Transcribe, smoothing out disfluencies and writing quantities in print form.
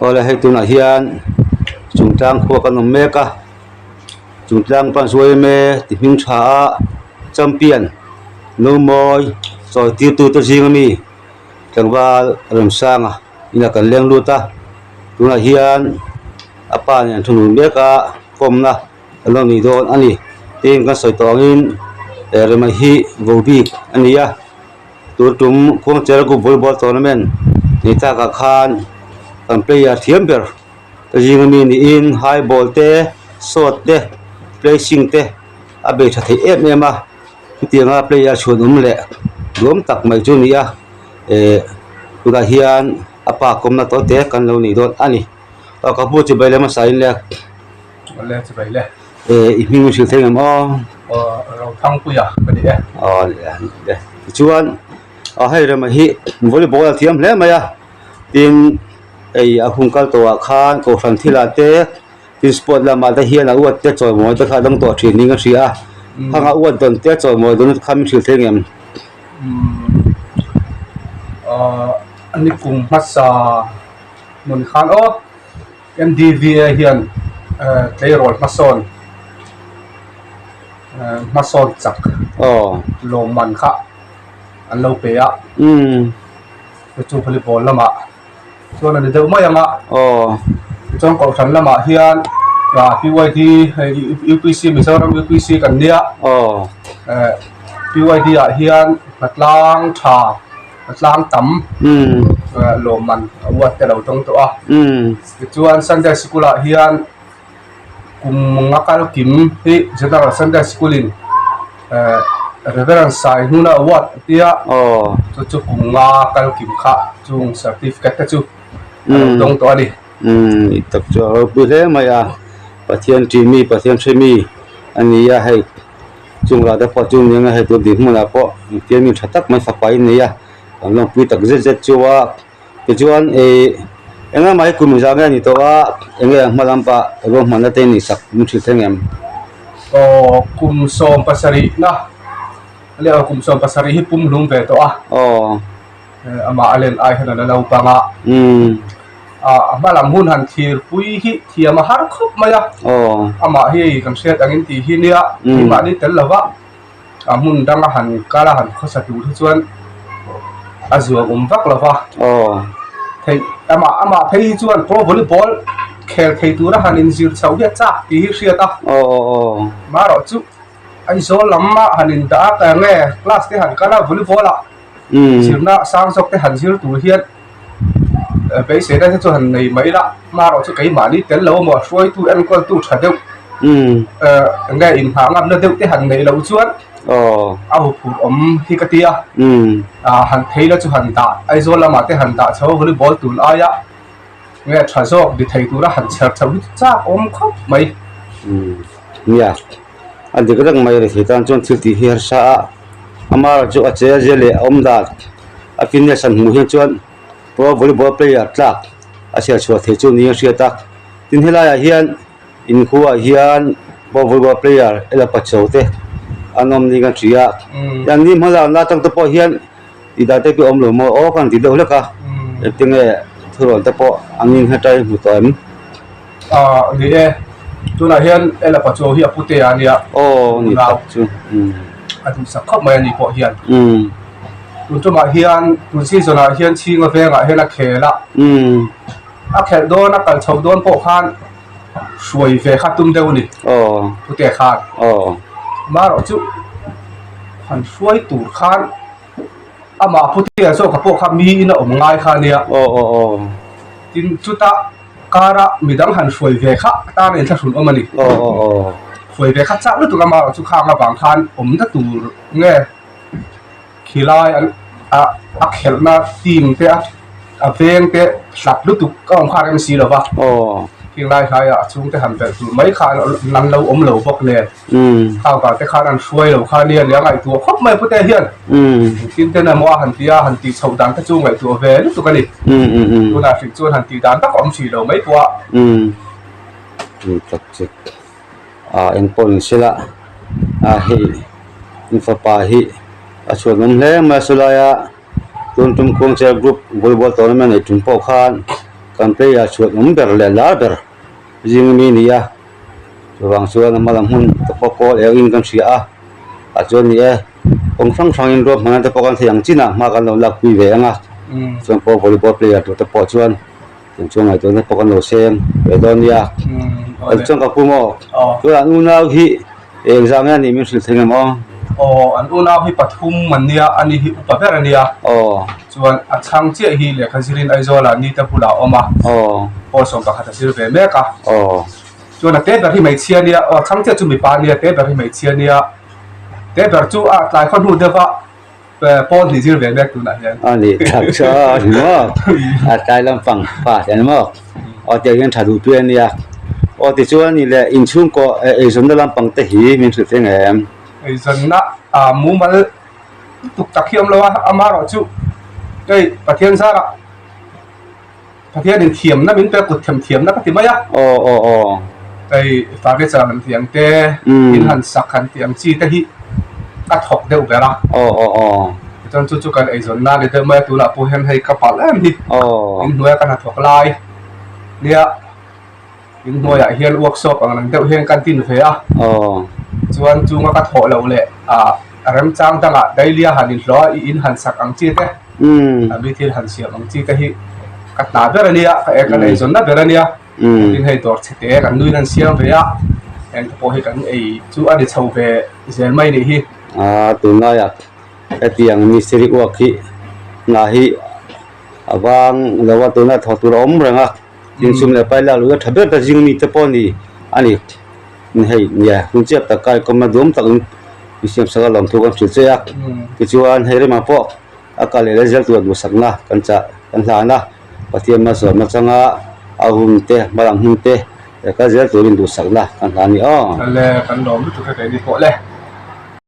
Awle hei tunah hian chungtlang khua kan awm mek a chungtlang pan sawi em e ti hming tha a champion nomawi chawi tir tu te zing ami tlangval Remsanga inah kan leng lut a tunah hian a pa nen an thu nun mek a kawmna a lo ni dawn a ni tin kan sawi tawh angin Rema hi vohbik a ni a. Tun tum khuangcher group volleyball tournament ni tlakah khan kan player thiam ber te zinga mi niin high ball te shot te placing te a bei tha thei em em a chutianga player chhuan awm leh duam tak mai chu a ni a eh tunah hian a pa kawmna tawh te kan lo nei dawn a ni aw ka pu chibai leh hmasa in le. Awle chibai le. Eh i hming hrilh thei ngam aw. Aw Rothangpuia ka ni e. Aw ni e ni e tichuan a hei rema hi volleyball a thiam hle mai a tin hei a hun kal tawhah khan kohhran thilah te tin sport lamah te hian a uat te chawimawi te kha a dang tawh thin niin ka hria a khang a uat dawn te chawimawi dawn te kha min hrilh thei ngem. Aw ani kum hmasa hmun khan aw. MDVA hian tleirawl hmasawn hmasawn chak lawmman kha an lo pe a chu volleyball lamah chuan a ni deuh mai ang a tichuan kohhran lamah hian PYD hei UPC Mizoram UPC kan nia PYD ah hian hnatlang tha. a tlang tam lawmman a uat te lo tawng tawh a tichuan Sunday sikul ah hian kum nga kal kim hi General Sunday sikul in Reverend Saihnuna award a tia chu chu kum nga kal kim kha chung certificate te chu a lo dawng tawh a ni. Umm tak chu a ropui hle mai a Pathian ṭih mi Pathian hre mi a ni a hei. Chung lah te pawh chu nia hei tur dinhmunah pawh engtir mi tha tak mai fapa in nei a kan lawmpui tak zet zet chu a tichuan ih eng emaw hi kum inzah nge a ni tawh a eng nge a hma lampah ruahmanna te ni sak min hrilh thleng em? Aw kum 70 na leh aw kum 70 hi pum hlum ve tawh a aw amah a len ai hian a la naupang a umm. A hma lam hun han thlir pui hi thiam a har khawp mai a, amah hi kan hriat angin tih hi nia keimahni tel lova a hmun danga han kal a han khawsa tur hi chuan a zuam awm vak lova theih amah amah phei hi chuan pro volleyball khel thei tura han inzir chhoh hi a chak tih hi hriat a marawh chu Aizawl lama han indah a ka nge class te han kal a volleyball ah zirna sang zawk te han zir tur hian beiseina te chu han nei mai la marawh chu keimahni tel lo emaw hruaitu enkawltu tha deuh eng nge inhah ngamna deuh te han neih loh chuan a huphurh awm hi ka ti a han phei la chu han dah Aizawl lamah te han dah chho volleyball tun aia nge tha zawk ni thei tura han chher chho hi chu chak awm khawp mai. Nia a dik reng mai a ni thei tan chuan thil tih hi harsa a amah chu a che a zia leh a awm dan a fitness han hmuh hian chuan pro volleyball player tlak a chhiar chhuah thei chu niin a hriat a tin helaiah hian inkhuaah hian pro volleyball player ela pacho te an awm niin ka hria a an ni hma lakna atang te pawh hian tih dan te pawh a awm lo maw aw ka han ti deuh hlek a engtinge thurawn te pawh an inhretaiin hmu tawh em. Ah ni e, tunah hian Ella Pachuau hi a pute a nia. Aw ni tak chu. A duhsak khawp mai a ni pawh hian. Tun tumah hian tun season ah hian Chhinga vengah hian a khel a. A khelh dawn a kal chho dawn pawh khan hruai ve kha tum deuh a ni. Aw. Pute khan. Aw. Marawh chu han hruai tur khan amah putea zawk a pawh kha miin a awm ngai kha a nia. Aw aw aw. Tin chutah. Kara midang han hruai ve kha tan a inthlahrun awm a ni. Hruai ve kha chak lutuk a chu khang avang khan awmna tur nge khilai an a khelhna team te a veng te hlat lutuk a awm kha a rem si lo va. Khing lai hlaiah a chhungte han belh tur mai kha an lo awm lo bawk nen. Khang vang te khan an hruai lo kha nia nia ngaihtuah khawp mai pute hian engtin ten emaw a han ti a han tih chhoh dan te chu ngaihtuah ve lutuk a ni tunah hrilh chuan han tih dan tak a awm hrih lo mai pawh a. Ni tak chu a engpawh ni sela a hei in fapa hi a chhuanawm hle mai a saw laia tun tum khuangcher group volleyball tournament neih tum pawh khan. Kan player chhuat awm ber leh lar ber zing ami a ni a chuvang chuan a hma lam hmun te pawh kawl eng in kan hria a tah chuan ni e kawng hrang hrang in ruahmanna te pawh kan thei ang chinah hma kan lo lakpui ve ang a chuan pawh volleyball player tur te pawh chuan Chung chuan ngaihtuahna pawh kan lo seng ve dawn nia. Chuan ka pu maw? Chuan an unau hi eng zah nge a nih min hrilh thei ngem aw? Aw, an unau hi pathum an nia, ani hi upa ber a nia. Aw. Chuan a chhang chiah hi lehkha zirin Aizawlah ni te bulah a awm a. Aw. Pawl 11 a zir ve mek a. Aw. Chuan a te ber hi hmeichhia nia, aw a chhang chiah chu mipa a nia, te ber hi hmeichhia nia. Te ber chu a tlai khaw hnu deuh a. Pawn hi zir ve mek tunah hian. A ni tak chu a ni maw? A tlai lampang pa te a ni maw? Aw tiang hian tha duh pui a nia. Aw tichuan ni leh inchhungkaw eizawnna lampang te hi min hrilh thleng em? Eizawnna ah mumal lutuk tak hi a awm lo a, amaherawh chu hei Pathian zarah Pathianin thiamna min pe a, kut them thiamna ka ti mai a. Aw aw aw. Hei furniture han tih ang te, in han sak han tih ang chi te hi ka thawk deuh ber a. Aw aw aw. Tichuan chu chu kan eizawnna a ni deuh mai a, tunah pawh hian hei ka palh em hi. Aw. In hnuaia ka hnathawk lai nia. In hnuaiah hian workshop ang reng deuh hian ka din ve a. Aw. Chuan chunga ka thawh loh leh ah remchang dangah daily a han inhlawh a, i in han sak ang chi te, a mi thil han siam ang chi te hi ka hna ber a nia, ka kan eizawnna ber a nia. Tin hei dawr chhe te kan nuin an siam ve a, heng te pawh hi kan ei chu a ni chho ve zel mai nih hi. Ah tunlaiah hetiang mistiri uak hi hna hi a vang lo a, tuna thawh tur a awm reng a. Insum leh pai lak luhna tha ber ta zing mi te pawh ni a ni. Hei nia hun chiap tak kai kawmna duam tak in insiam sak a lawmthu kan hrilh che a. Tichuan hei remah pawh a kal leh la zel tur duhsakna kan chah kan hlan a. Pathian malsawmna changa a hun te hmalam hun te kal zel turin duhsakna kan hlan a ni aw. Le kan lawm lutuk e keini pawh le.